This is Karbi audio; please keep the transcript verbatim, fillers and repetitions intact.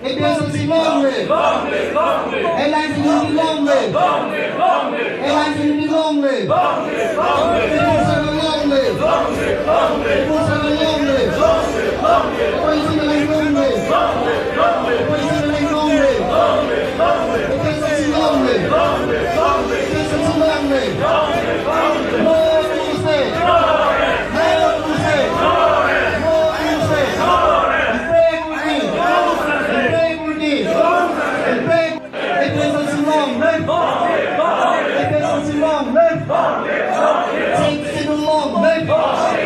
APHLC long live! Alliance Unity long live! Alliance Unity long live! APHLC long live! APHLC long live! Opposition alliance long live! Opposition alliance long live! APHLC long live! APHLC long live! No crusade! No crusade! No crusade! Break Murgi! Break Murgi! Break! APHLC long live! APHLC long live! Sixth Schedule long live!